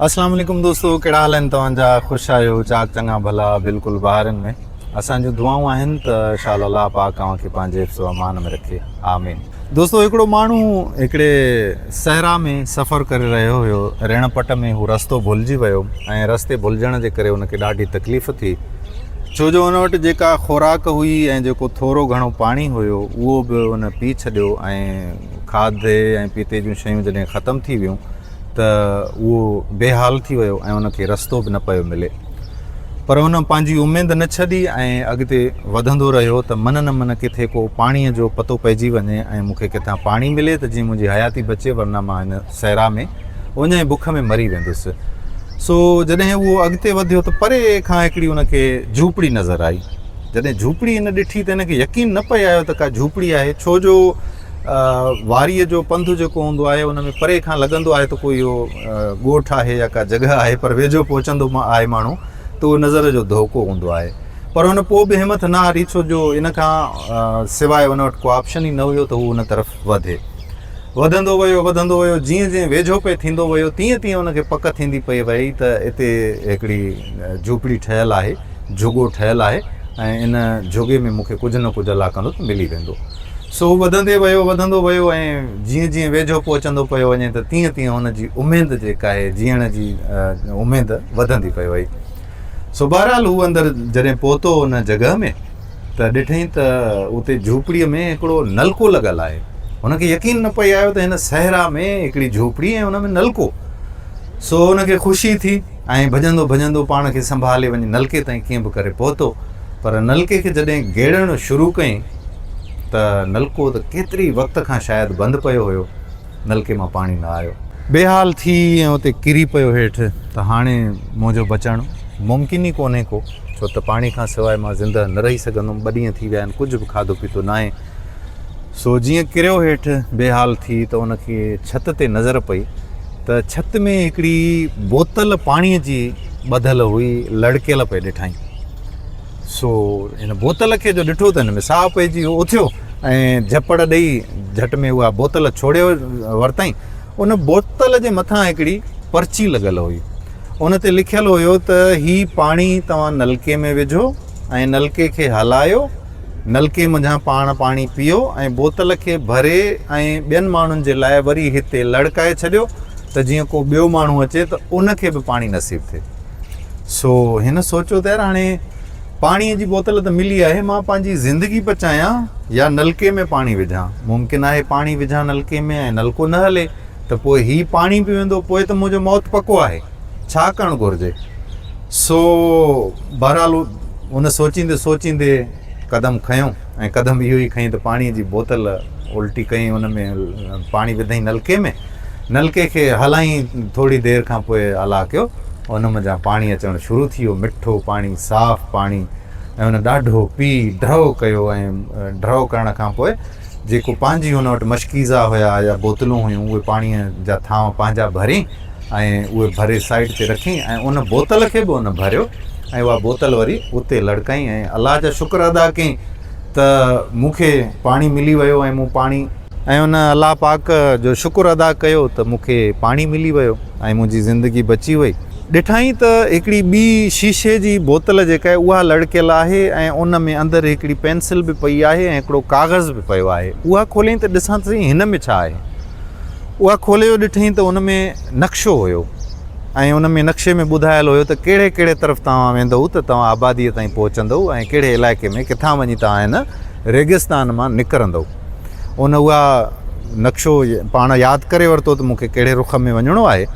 اسلام عليڪم دوستو ڪهڙا حال آهن توهان جا خوش آهيو چاڪ چڱا ڀلا بلڪل بهارن ۾ اسان جون دعائون آهن ته شال الله پاڪ اوهان کي پنهنجي حفظ و امان ۾ رکي آمين دوستو هڪڙو ماڻهو هڪڙي صحرا ۾ سفر ڪري رهيو هيو ريڻ پٽ ۾ هو رستو ڀلجي ويو ۽ رستي ڀلجڻ جي ڪري ان کي ڏاڍي تڪليف ٿي ڇو جو ان وٽ جيڪا خوراڪ هئي ۽ جيڪو ٿورو گهڻو پاڻي هيو اهو به ان پي ڇڏيو ۽ کاڌي ۽ پيتي جون شيون جڏهن ختم ٿي ويون ته اهو بي حال ٿي ويو ۽ ان کي رستو به نه پيو ملي پر هن پنهنجي اميد نه ڇڏي ۽ اڳتي وڌندو رهيو ته من نه من ڪٿي ڪو پاڻيء جو پتو پئجي وڃي ۽ مون کي ڪٿان پاڻي ملي ته جيئن منهنجي حياتي بچي ورنه مان هن صحرا ۾ اڃ ۽ بک ۾ مري ويندس. سو جڏهن اهو اڳتي وڌيو ته پري کان هڪڙي ان کي جهوپڙي نظر آئي. جڏهن جهوپڙي هن ڏٺي ته هن کي يقين نه پئي آيو ته ڪا جهوپڙي آهي ڇو جو واريء جو پنڌ جيڪو هوندو آهي ان ۾ پري کان لڳندو آهي ته ڪو اهو ڳوٺ آهي يا ڪا جڳهه آهي پر ويجهو پهچندو آهي ماڻهو ته اهو نظر جو ڌوڪو هوندو آهي پر هن پوء به همٿ نه هاري ڇو جو ان کان سواء ان وٽ ڪو آپشن ئي نه هيو ته هو ان طرف وڌي. وڌندو ويو وڌندو ويو جيئن جيئن ويجهو پئي ٿيندو ويو تيئن تيئن ان کي پڪ ٿيندي پئي وئي ته اتي هڪڙي جهوپڙي ٺهيل آهي جهڳو ٺهيل آهي ۽ ان جهڳي ۾ مون کي ڪجهه نه ڪجهه الله ڪندو ته ملي ويندو. سو وڌندي ويو، وڌندو ويو ۽ جيئن جيئن ويجهو پهچندو پيو وڃي ته تيئن تيئن هن جي اميد جيڪا آهي جيئڻ جي اميد وڌندي پئي وئي. سو بهرحال هو اندر جڏهن پهتو ان جڳهه ۾ ته ڏٺائين ته اتي جهوپڙيء ۾ هڪڙو نلڪو لڳل آهي. هن کي يقين نه پئي آيو ته هن صحرا ۾ هڪڙي جهوپڙي ۽ ان ۾ نلڪو. سو هن کي خوشي ٿي ۽ ڀڄندو ڀڄندو پاڻ کي سنڀالي وڃي نلڪي تائين ڪيئن به ڪري پهتو. پر نلڪي کي جڏهن گيڙڻ شروع ڪيائين ته نلڪو ته ڪيتري وقت کان شايد بند پيو هيو، نلڪي مان پاڻي نه آيو. بيحال ٿي ۽ اتي ڪري پيو هيٺ ته هاڻي منهنجو بچڻ ممڪن ئي ڪونهي ڪو، ڇو ته پاڻي کان سواء مان زندهه نه رهي سگهندم، ٻه ڏينهن ٿي ويا آهن ڪجهه به کاڌو پيتو ناهي. سو جيئن ڪريو هيٺ بيحال ٿي ته ان کي ڇت تي نظر پئي ته ڇت ۾ هڪڙي بوتل پاڻيء جي ٻڌل هئي، لڙڪيل پئي ڏٺائين. سو هن بوتل کي جو ڏٺو ته هن ۾ ساهه پئجي ويو، اٿيو ۽ جهپڙ ڏئي جهٽ ۾ اها بوتل ڇوڙي ورتائين. ان بوتل جي مٿان هڪڙي پرچي لڳل هئي. ان تي لکيل هيو ته هي پاڻي توهان نلڪي ۾ وجهو ۽ نلڪي کي هلايو، نلڪي منجهان پاڻ پاڻي پيئو ۽ بوتل کي ڀري ۽ ٻين ماڻهن جي لاء وري هتي لڙڪائي ڇڏيو ته جيئن ڪو ٻيو ماڻهو اچي ته ان کي به پاڻي نصيب ٿئي. سو هن سوچيو ته يار هاڻي پاڻيء جي بوتل ته ملي آهي، مان پنهنجي زندگي بچايان يا نلڪي ۾ پاڻي وجهان؟ ممڪن آهي پاڻي وجهان نلڪي ۾ ۽ نلڪو نه هلي ته پوء هي پاڻي به ويندو، پوء ته منهنجو موت پڪو آهي. ڇا ڪرڻ گهرجي؟ سو بهرحال هن سوچيندي سوچيندي قدم کنيو ۽ قدم اهو ئي کنئي ته پاڻيء جي بوتل الٽي ڪيائين ان ۾ پاڻي وڌائين نلڪي ۾، نلڪي کي هلائين ٿوري دير کان پوء الله ڪيو ان منجهان پاڻي اچڻ شروع ٿي ويو، مٺو پاڻي، صاف پاڻي ۽ هن ڏاڍو پي ڍؤ ڪيو ۽ ڍؤ ڪرڻ کان پوء جيڪو پنهنجي هن وٽ مشڪيزا هيا يا بوتلون هيون اهي پاڻيء جا ٿانو پنهنجا ڀري ۽ اهي ڀري سائيڊ تي رکي ۽ ان بوتل کي به ان ڀريو ۽ اها بوتل وري اتي لڙڪائين ۽ الله جا شڪر ادا ڪيائين ته مون کي پاڻي ملي ويو ۽ مون پاڻي ۽ ان الله پاڪ جو شڪر ادا ڪيو ته مون کي پاڻي ملي ويو ۽ منهنجي زندگي بچي وئي. ڏٺائين ته هڪڙي ٻي شيشي جي بوتل جيڪا آهي اها لڙڪيل آهي ۽ ان ۾ اندر هڪڙي پينسل به پئي آهي ۽ هڪڙو ڪاغذ به پيو آهي. اها کوليائين ته ڏسان ته سهي هن ۾ ڇا آهي. اها کولي جو ڏٺائين ته ان ۾ نقشو هيو ۽ ان ۾ نقشي ۾ ٻڌايل هيو ته ڪهڙي ڪهڙي طرف توهان ويندؤ ته توهان آباديء تائين پهچندؤ ۽ ڪهڙي علائقي ۾ ڪٿان وڃي توهان هن ريگستان مان نڪرندؤ. ان اها نقشو پاڻ ياد ڪري ورتو ته مون کي ڪهڙي رخ ۾ وڃڻو آهي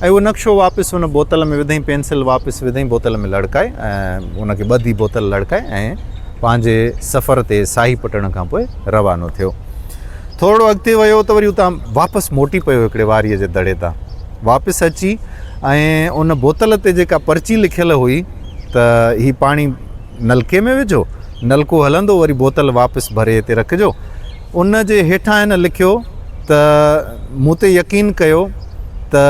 ۽ اهو نقشو واپس ان بوتل ۾ وڌائين پينسل واپس وڌائين بوتل ۾ لڙڪائي ۽ ان کي ٻڌي بوتل لڙڪائي ۽ پنهنجي سفر تي ساهي پٽڻ کان پوء روانو ٿيو. ٿورڙو اڳتي ويو ته وري اتان واپس موٽي پيو هڪڙي واريء جي دڙي تان واپس اچي ۽ ان بوتل تي جيڪا پرچي لکيل هئي ته هي پاڻي نلڪي ۾ وجهو، نلڪو هلندو وري بوتل واپس ڀري هتي رکجو. ان جي هيٺان هن لکيو ته مون تي يقين ڪيو ته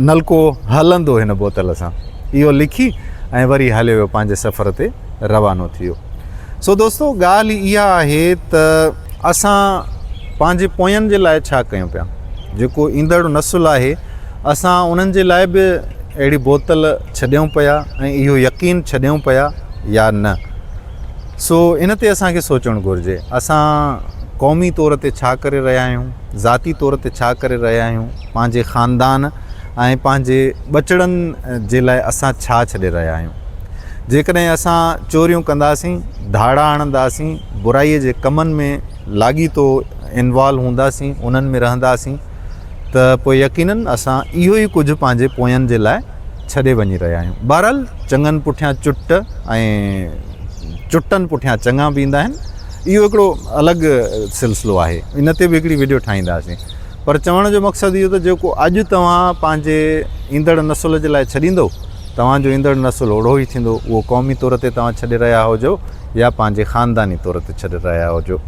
نلڪو هلندو هن بوتل سان. اهو لکي ۽ وري هليو ويو پنهنجي سفر تي روانو ٿي ويو. سو دوستو ڳالهه اها آهي ته اسان پنهنجي پوين جي لاء ڇا ڪيون پيا؟ جيڪو ايندڙ نسل آهي اسان انهن جي لاء به اهڙي بوتل ڇڏيون پيا ۽ اهو يقين ڇڏيون پيا يا نه؟ سو ان تي اسان کي سوچڻ گهرجي. اسان قومي طور تي ڇا ڪري رهيا آهيون، ذاتي طور تي ڇا ڪري رهيا آهيون، پنهنجي خاندان ۽ پنهنجي ٻچڙن جي لاء اسان ڇا ڇڏي رهيا آهيون. جيڪڏهن اسان چوريون ڪنداسين، ڌاڙا هڻنداسين، برائي جي ڪمن ۾ لاڳيتو انوالو هونداسين، انهن ۾ رهنداسين ته پوء يقينن اسان اهو ئي ڪجهه پنهنجي پوين جي لاء ڇڏي وڃي رهيا آهيون. بهرحال چڱن پٺيان چٽ ۽ چٽن پٺيان چڱا به ايندا آهن. اهو هڪڙو الڳ سلسلو آهي. ان تي به هڪڙي وڊيو ٺاهينداسين. پر چوڻ جو مقصد اهو ته جيڪو اڄ توهان پنهنجي ايندڙ نسل جي لاء ڇڏيندو، توهان جو ايندڙ نسل اوڙو ئي ٿيندو. اهو قومي طور تي توهان ڇڏي رهيا هجو يا پنهنجي خانداني طور تي ڇڏي رهيا هجو.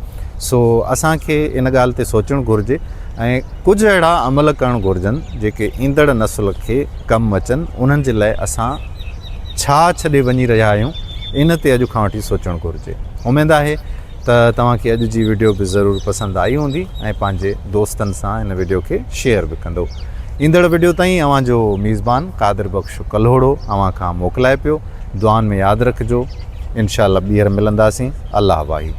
سو اسان کي ان ڳالهه تي سوچڻ گهرجي ۽ ڪجهه اهڙا عمل ڪرڻ گهرجن جيڪي ايندڙ نسل کي ڪم اچن. انهن جي لاء اسان ڇا ڇڏي وڃي رهيا آهيون ان تي اڄ کان وٺي سوچڻ گهرجي. اميد آهي ته توهان کي اڄ جي وڊيو به ضرور پسند آئي هوندي ۽ پنهنجي دوستن سان هن وڊيو کي شيئر به ڪندو. ايندڙ وڊيو تائين اوهان جو ميزبان قادر بخش ڪلهوڙو اوهان کان موڪلائي پيو. دعائن ۾ ياد رکجو. انشاء الله ٻيهر ملنداسين. الله واهي.